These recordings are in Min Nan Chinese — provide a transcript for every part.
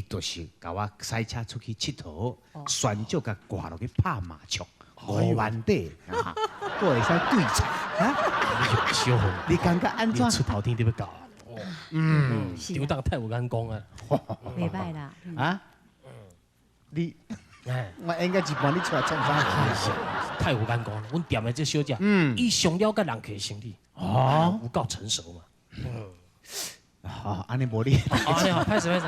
伊就是共我駛車出去𨑨迌，船長共掛落去拍麻將，5萬塊，啊，閣會使對菜啊！小紅，你感覺按怎？出頭天得欲到啊！張董太有眼光啊！袂䆀啦。啊？你，我應該一半你出來創啥？太有眼光了。阮店的這小姐，伊上了解人客心理，有夠成熟嘛。好，按呢無你。哦，你好，歹勢歹勢。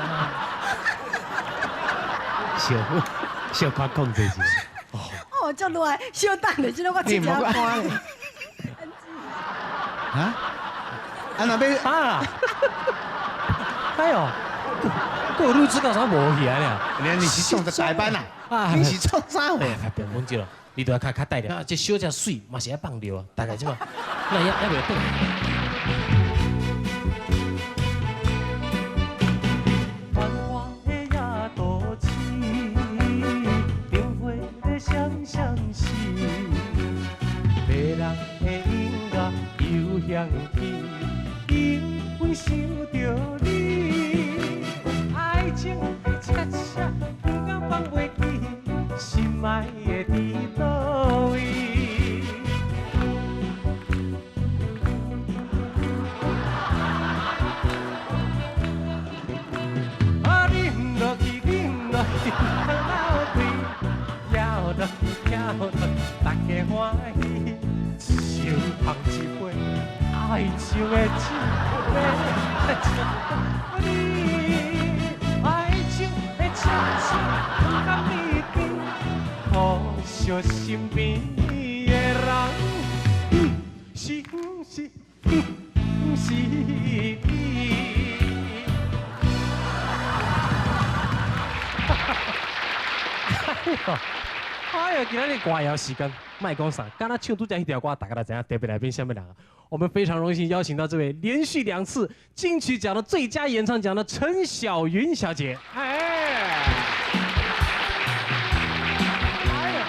小小可控制一下。哦，足熱，小等下，這個我直接看咧。啊？啊若欲啊？哎呦，閣有你知道啥無去啊？你是創台班啊？你是創啥貨？別講這咯，你都要較較帶點。這小姐媠嘛是愛放尿啊，大概這嘛，那也猶未轉。繁華的夜都市，燈火咧閃閃閃，迷人的音樂又響起，因為想著你，愛情的恰恰不敢放袂記，心愛的佇佗位？啊，啉落去，啉落去，通流開，跳落去，跳落去，大家歡喜，手捧一杯愛情的酒，欲來祝你。愛情的恰恰不甘離別，可惜身邊的人，是毋是？毋是你？哎呦，今仔日歌謠時間，莫講啥，敢若唱拄才彼條歌，大家就知影特別來賓啥物人啊。我們非常榮幸邀請到這位連續兩次金曲獎的最佳演唱獎的陳小雲小姐。哎，哎呀，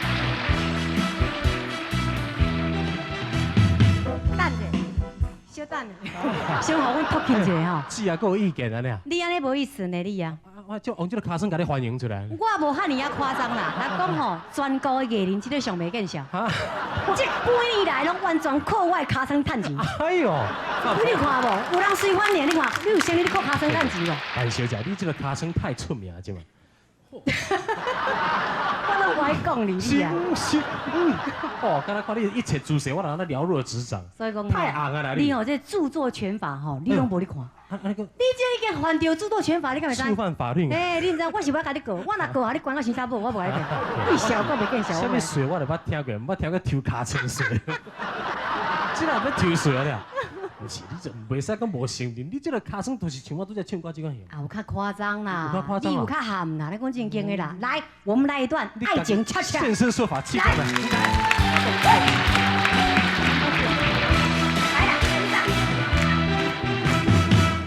等者，小等下，先予阮托起一下吼。是啊，閣有意見啊你？你按呢無意思呢，你啊。我就用這个尻川共你歡迎出來。我無遐爾仔誇張啦，人講吼，全國的藝人這个上袂見笑。這幾年來攏完全靠我的尻川趁錢。哎呦！你有看無？有人隨翻臉，你看，你有啥物你靠尻川趁錢無？陳小姐，你這個尻川太出名這嘛。我攏無愛講你啊。是，哦，敢若看你一切姿勢，我人咧了若指掌。所以講太紅啊啦！你吼這著作權法吼，你攏無咧看。你這已經犯著著作權法，你敢會知？觸犯法律。欸，你毋知，我是欲共你告，我若告予你關到傷查某，我無愛你。你笑閣袂見笑。啥物稅我就捌聽過，毋捌聽過抽尻川稅。這若欲抽稅啊？毋是，你這袂使講無承認，你這个尻川就是像我拄才唱歌這款型。啊，有較誇張啦，你有較含啦，你講正經的啦。來，我們來一段愛情恰恰。現身說法，來。來啦，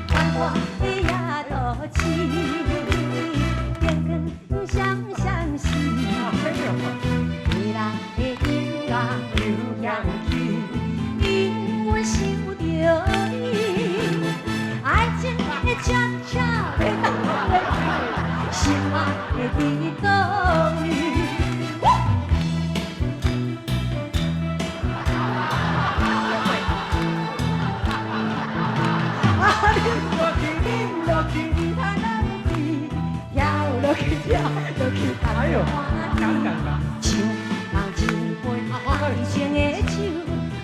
繁華的夜都市，燈光閃閃閃，迷人的音樂又響起，因為想著你，愛情的恰恰欲放袂記，心愛的佇佗位？哎呦，尷尬。手捧一杯愛情的酒，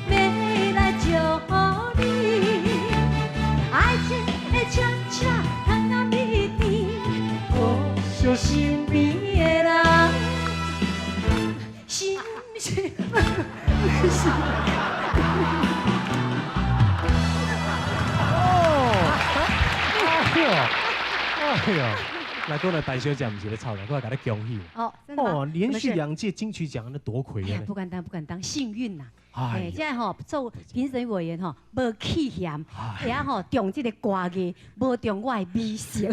欲來祝你。愛情的恰恰通啊蜜甜，可惜身邊的人，是毋是？毋是。哦，哎呦，哎呦。來，講來陳小姐毋是咧臭人，我來共你恭喜。哦，真的嗎？哦，連續兩屆金曲獎，那奪魁啊！不敢當，不敢當，幸運吶！哎，這吼做評審委員吼，無氣嫌，會曉吼重這个歌藝，無重我的美色。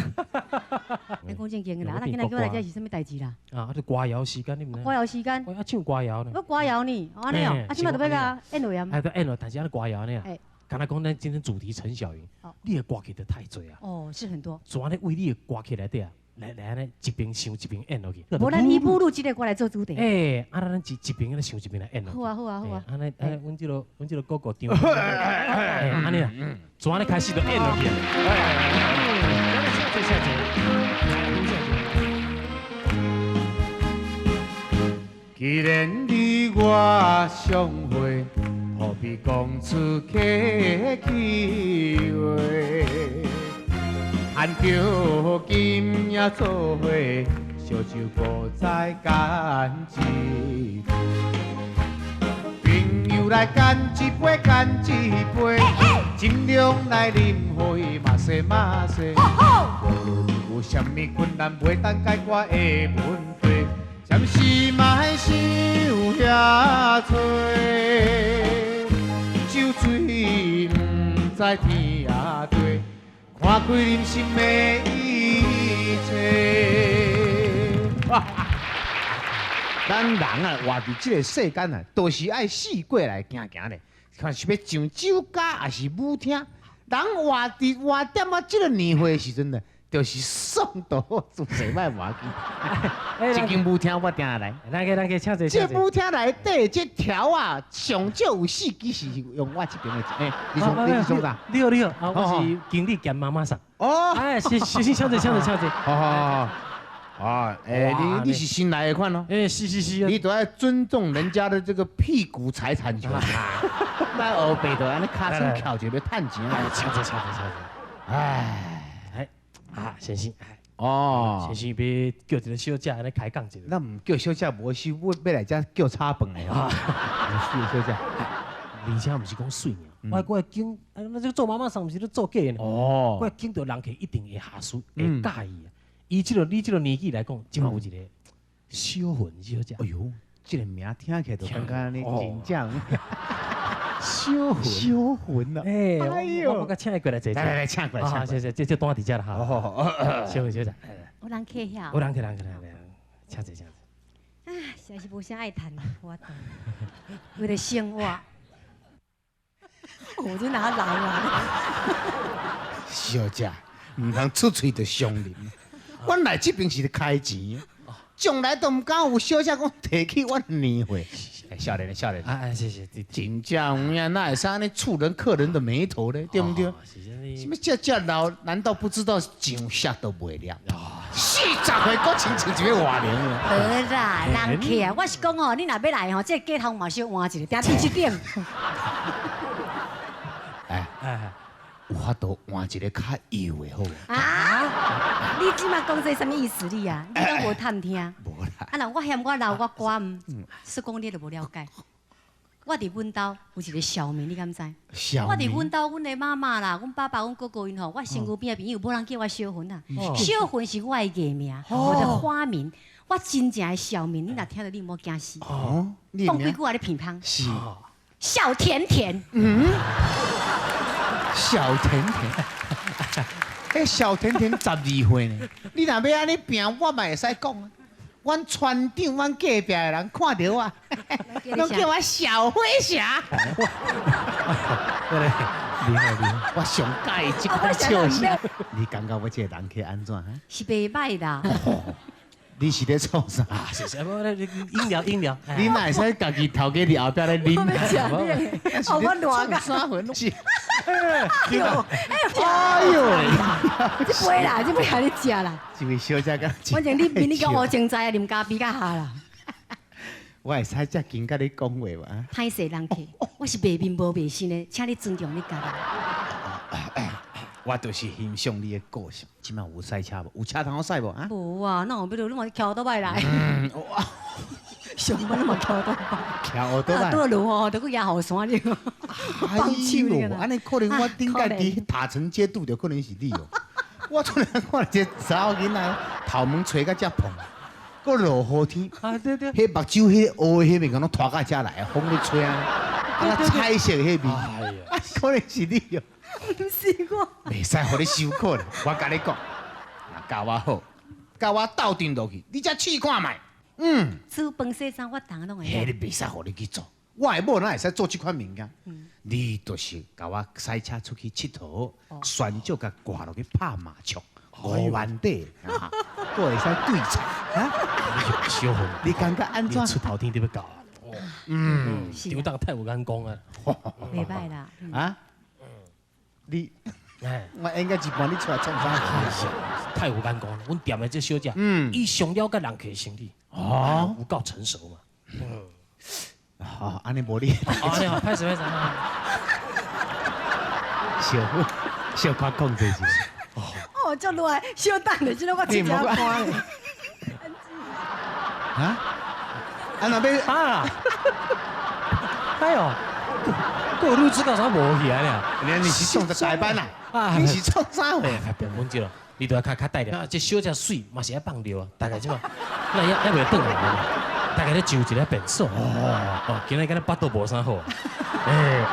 你講正經的啦，啊，那今仔叫我來這是啥物代誌啦？啊，這歌謠時間你毋知？歌謠時間。我唱歌謠呢。我歌謠呢？按呢哦，啊，這擺就欲共演落啊。哎，都演落，但是按呢歌謠呢？敢若講咱今天主題陳小雲，你的歌曲就太濟啊。哦，是很多。全咧為你的歌曲內底啊，來來按呢一邊想一邊演落去。無咱伊母女這个我來做主題。欸，啊，咱一邊按呢想一邊來演落去。好啊好啊好啊。按呢按呢，阮這個哥哥張，按呢啦，從按呢開始就演落去。來，請坐請坐。既然你我相會，何必講出客氣話？牽著今夜做伙，燒酒閣再乾一杯。朋友來乾一杯，乾一杯，盡量來啉，予伊嘛說嘛說。無論有啥物困難，袂當解決的問題。暫時莫想遐多，酒醉毋知天涯地，看開人生的一切。咱人啊，活佇這个世間啊，都是愛四過來行行咧，看是欲上酒家，抑是舞廳。人活佇活踮仔這个年歲的時陣呢，就是爽到做勢莫忘記。這間舞廳我定來，來去，請坐。這舞廳內底這條啊，上少有四支是用我這邊的。欸，你創啥？你好你好，啊，我是經理兼媽媽桑。哦，哎，是是，請坐請坐請坐。好好好。啊，欸，你是新來的款哦。欸，是是是。你都要尊重人家的這個屁股財產權。莫烏白就按呢跤手翹著欲趁錢。請坐請坐請坐。哎。啊，先生，哦，先生欲叫一个小姐按呢開講一下。咱毋叫小姐，無是欲來遮叫炒飯的吼。是小姐，而且毋是講媠爾，我會驚，啊，那這個做媽媽桑毋是咧做假的呢？哦，我會驚著人客一定會下屬會佮意啊。伊這個你這個年紀來講，這馬有一個小雲小姐。哎喲，這個名聽起來就感覺按呢真正。小雲，小雲啊！哎呦，我我請伊過來坐坐。來來來，請過來，請過來。謝謝，這單佇遮啦哈。小雲小姐，有人客遐。有人客，人客，來來，請坐，請坐。啊，實在是無啥愛談，我懂。為了生活，我就拿來啊。小姐，毋通出喙就傷人。阮來這邊是咧開錢，從來都毋敢有小姐講提起阮年歲。少年的少年，啊，謝謝。真正有影，哪會使按呢觸人客人的眉頭咧？對毋對？什麼這這老，難道不知道上色都袂了？40歲閣親像一个外人。無啦，人客啊，我是講哦，你若欲來吼，這個街頭嘛小換一个，定佇這點。哎哎，有法度換一個較幼的好無？啊？你這馬講這啥物意思你啊？你敢無探聽？無啦。啊，若我嫌我老我寡毋，說講你都無了解。我佇阮兜有一個小名，你敢知？小我佇阮兜，阮的媽媽啦，阮爸爸、阮哥哥𪜶吼，我身軀邊的朋友，無人叫我小雲啊。小雲是我的藝名，我的花名。我真正的小名，你若聽著你毋好驚死。哦，講幾句話你鼻芳。是。小甜甜。嗯。小甜甜。欸，小甜甜12歲呢，你若欲按呢拚，我嘛會使講啊。阮村長、阮隔壁的人看著我，攏叫我小飛俠。厲害厲害！我上佮意這款笑聲。你感覺我這個人客按怎？是袂䆀啦。你是咧創啥？謝謝，無咧，飲料飲料。你哪會使家己頭家佇後壁咧啉？哦，我爛甲。啥貨攏是。哎呦！哎呦！這杯啦，這杯予你食啦。這位小姐敢？反正你比你講烏精在啊，啉咖啡較下啦。我會使遮緊佮你講話無？歹勢人客，我是袂面無袂身的，請你尊重你家己。我就是欣賞你的個性。這馬有賽車無？有車通好駛無？啊？無啊，哪有欲落？你嘛騎歐多擺來。上班你嘛騎歐多擺。騎歐多擺。倒落吼，就閣壓雨傘你。哎呦，按呢可能我頂擺佇塔城街拄著可能是你哦。我突然看著一个查某囡仔頭毛吹甲遮蓬，閣落雨天，啊對對，彼目睭彼個烏的彼面敢攏拖到遮來，風咧吹啊，啊彩色彼面，啊可能是你哦。毋是我，袂使予你受苦咧。我共你講，若教我好，佮我鬥陣落去，你才試看覓。嗯，煮飯洗衫我逐項攏會。彼你袂使予你去做，我的某哪會使做這款物件？你就是共我駛車出去𨑨迌，船少共掛落去拍麻將，5萬塊。閣會使對唱啊？小紅，你感覺按怎？出頭天得欲到啊？嗯，張董太有眼光啊！袂歹啦。啊？你，我應該一半你出來創啥？太有眼光了，阮店的這小姐，伊上了解人客心理，哦，有夠成熟嘛。嗯，好，按呢無你。哦，你好，歹勢歹勢。小小可控制一下。哦，足厲害，小等下，這個我直接看咧。啊？啊那欲啊？哎呦，閣有女主角啥無去啊？你是創在台班啊？你是創啥貨？別問這了，你都要較較帶點。這小姐水嘛是愛放尿啊，大概這嘛，那也猶未轉來，大概咧上一個便所。哦，今日敢若腹肚無啥好。哎，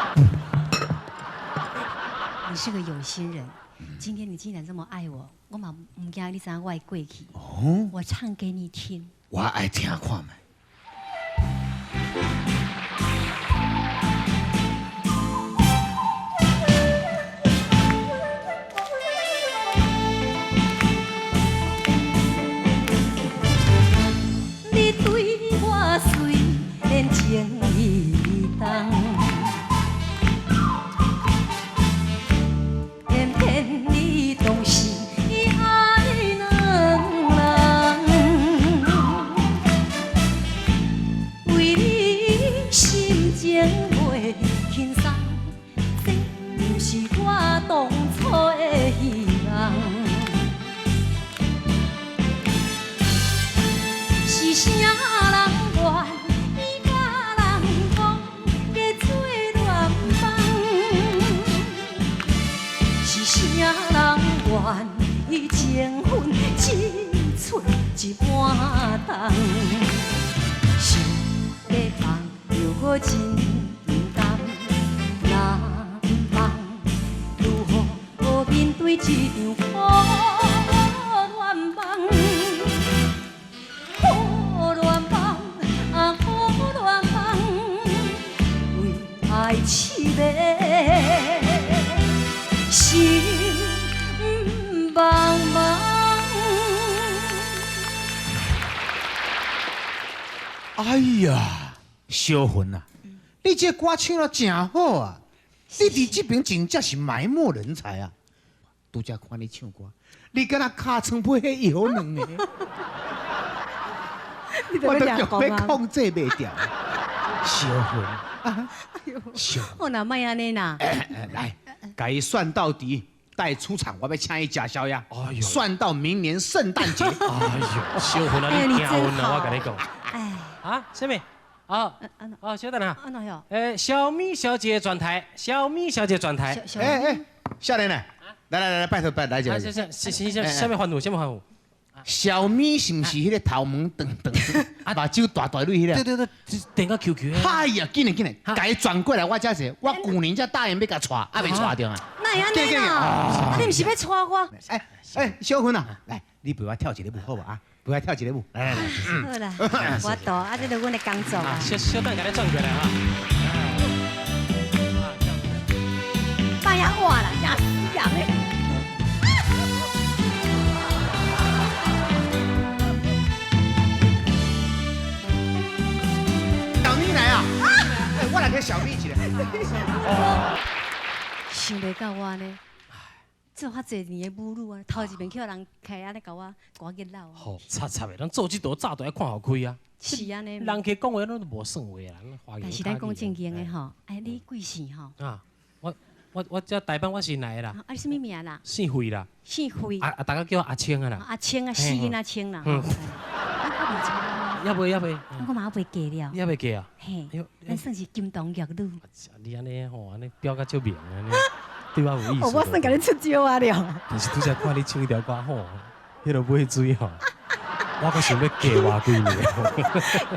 你是個有心人，今天你既然這麼愛我，我嘛毋驚你知影我的過去。哦，我唱給你聽。我愛聽看覓。你對我雖然情意重，偏偏你總是愛兩人，為你心情袂輕鬆，這毋是我當初的希望。是啥人愿意佮人講假做乱梦？是啥人愿意情分只剩一半重？想欲放又阁真重担，难放如何面對這場苦恋夢？苦恋夢啊，苦恋夢，為愛痴迷心茫茫。哎呀，小雲啊，你這歌唱得真好啊！你佇這邊真正是埋沒人才啊！拄才看你唱歌，你敢若尻川配彼藥卵呢？我都強欲控制袂牢。小雲啊，小雲，我哪莫按呢啦？來，共伊算到底，帶出場，我欲請伊食宵夜。哎呦，算到明年聖誕節。哎呦，小雲啊，你驚阮啊，我共你講。哎，啊，啥物？啊，哦，小等下。按怎樣？小米小姐轉台，小米小姐轉台。哎哎，少年啊，來來來，拜託拜託，來一下。啥啥啥啥物歡呼？啥物歡呼？小米是毋是彼個頭毛長長，啊目睭大大蕊彼個？對對對，電到 QQ。哎呀，緊來緊來，共伊轉過來，我才是，我舊年才答應欲共娶，猶未娶著啊。哪會按呢啦？你毋是欲娶我？哎哎，小雲啊，來，你陪我跳一个舞好無啊？陪我跳一个舞，來來來。好啦，我到，啊，這就阮的工作啊。小小等共你轉過來哈。莫遐換啦，驚死人的。小米來啊！哎，我來給小米一個。想袂到我呢，做遐濟年的母女啊，頭一遍去予人開按呢共我趕緊老。吼，插插的，咱做這道早就愛看予開啊。是按呢。人客講話攏無算話啦，但是咱講正經的吼，哎，你貴姓吼？啊，我這台北我新來的啦。啊，你啥物名啦？姓費啦。姓費。啊啊，大家叫我阿青啊啦。阿青啊，死囡仔青啦。嗯。猶未猶未。我嘛猶未嫁了。猶未嫁啊？嘿。咱算是金童玉女。你按呢吼，按呢表甲足明按呢，對我有意思。我算共你出招啊了。但是拄才看你唱彼條歌吼，彼个尾水吼，我閣想欲嫁偌幾年。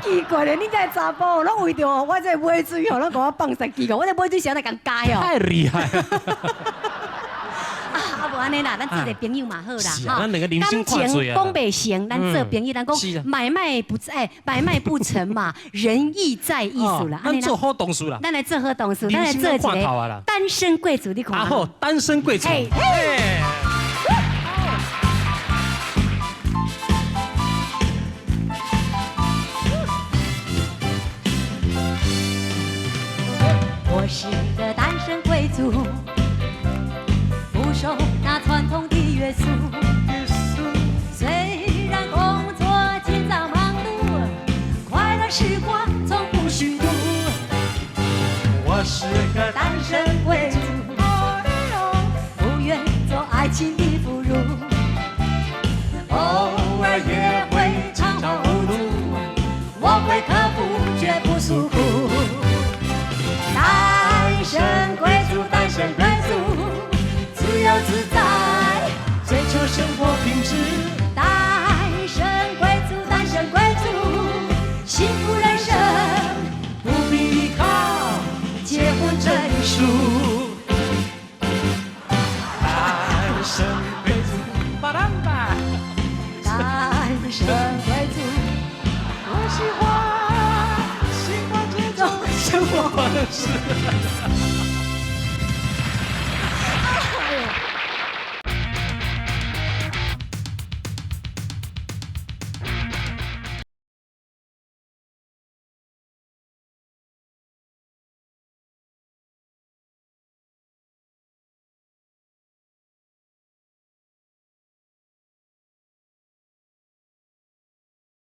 奇怪咧，你這个查埔攏為著我這个尾水吼，攏共我放殺奇怪，我這尾水是按怎共加哦？太厲害！啊，無按呢啦，咱做一个朋友嘛好啦，吼。咱兩個人生感情講袂成，咱做朋友，咱講買賣不哎，買賣不成嘛，仁義在意思啦。咱做好同事啦。咱來做好同事，咱來做一個單身貴族，你看。啊好，單身貴族。族，不受那傳統的約束。雖然工作緊張忙碌，快樂時光從不虛度。我是個單身貴族，不願做愛情的俘虜，偶爾也會彷徨無助，我會克服，絕不訴苦。單身貴族，單身貴族，自由自在，追求生活品質。單身貴族，單身貴族，幸福人生不必依靠結婚證書。單身貴族，巴蘭巴。單身貴族，我喜歡，喜歡這種生活方式。